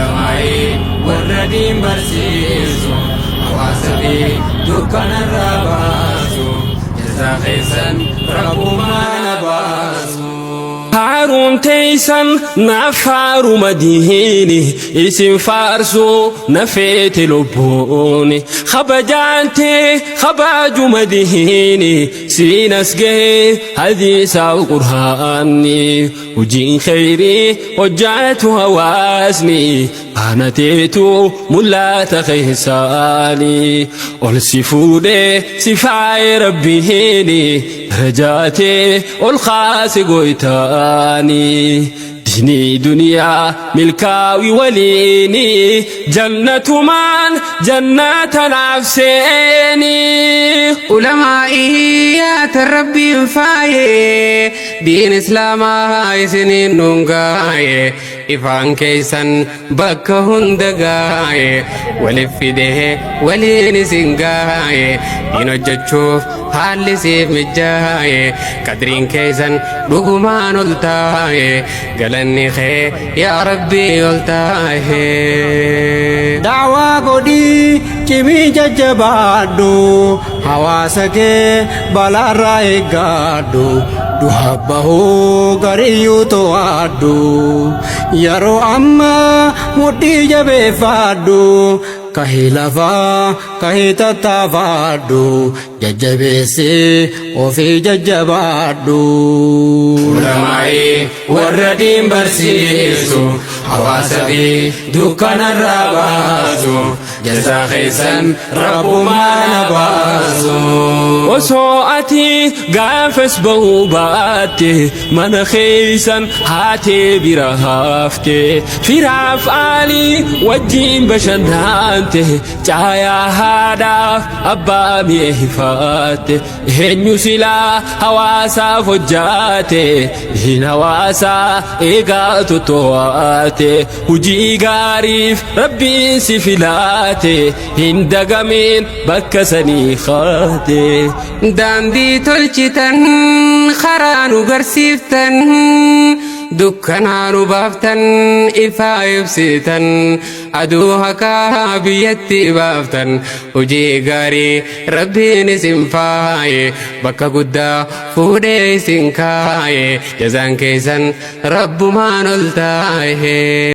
Ulamaa'ii warra diin barsiisu, hawaasa fi dukkanarraa baasu, jazaa keessan Rabbumaan baasu. Faaruun teeysan naaf faaruma diini, isin faarsuu na feete lubbuuni. Kabajaantee kabaajuma diini, siin as gahee hadiisaaf qur'aanni. Hojiin kheyrii hojjaatu hawaasni aanateetu mul'ata keessaani. Ol si fuudhee si faaye Rabbiini, darajaatee ol kaase goytaani. Dinii duniyaa milkaawi waliini, jannatumaan jannata naaf seeni. Ulamaa'iyaata Rabbiin faaye, diin Islaamaa isiniin nuun gaaye, ifaan keessan bakka hunda gaaye, walif fidee waliin isin gaaye, diin hojjechuuf haalli siif mijaaye, qadriin keessan dhugumaan ol taaye, galanni kee yaa Rabbii ol taaye. Da'waa godhii cimii jajjabaadhu, hawaasa kee balaarraa eeggadhu, du'a bahuu gariyyuu to'adhu, yeroo ammaa mudhii jabeeffadhu, kahii lafaa kahii tattaafadhu, jajjabeessii ofii jajjabaadhu. Ulamaa'ii warra diin barsiisu, hawaasa fi dukkanarraa baasu, jazaa keessan Rabbumaan baasu. Osoo ati gaafas bahuu baatte, mana keeysan haatee bira hafte, firaaf aalii wajjiin bashannante, caayaa haadhaaf abbaa mi'eeffatte, eenyu silaa hawaasaaf hojjaate, hin hawaasaa eegaa toto'ate, hujii gaariif Rabbiin si filaate, hin dagamin bakka sanii kaate. Daandii tolchitan, karaa nu garsiiftan, dukkanaa nu baaftan, ifaa ibsitan, aduu haqaa biyyatti baaftan, hojii gaarii Rabbiin isin faaye, bakka guddaa fuudhee isin kaaye, jazaan keessan Rabbumaan ol taaye.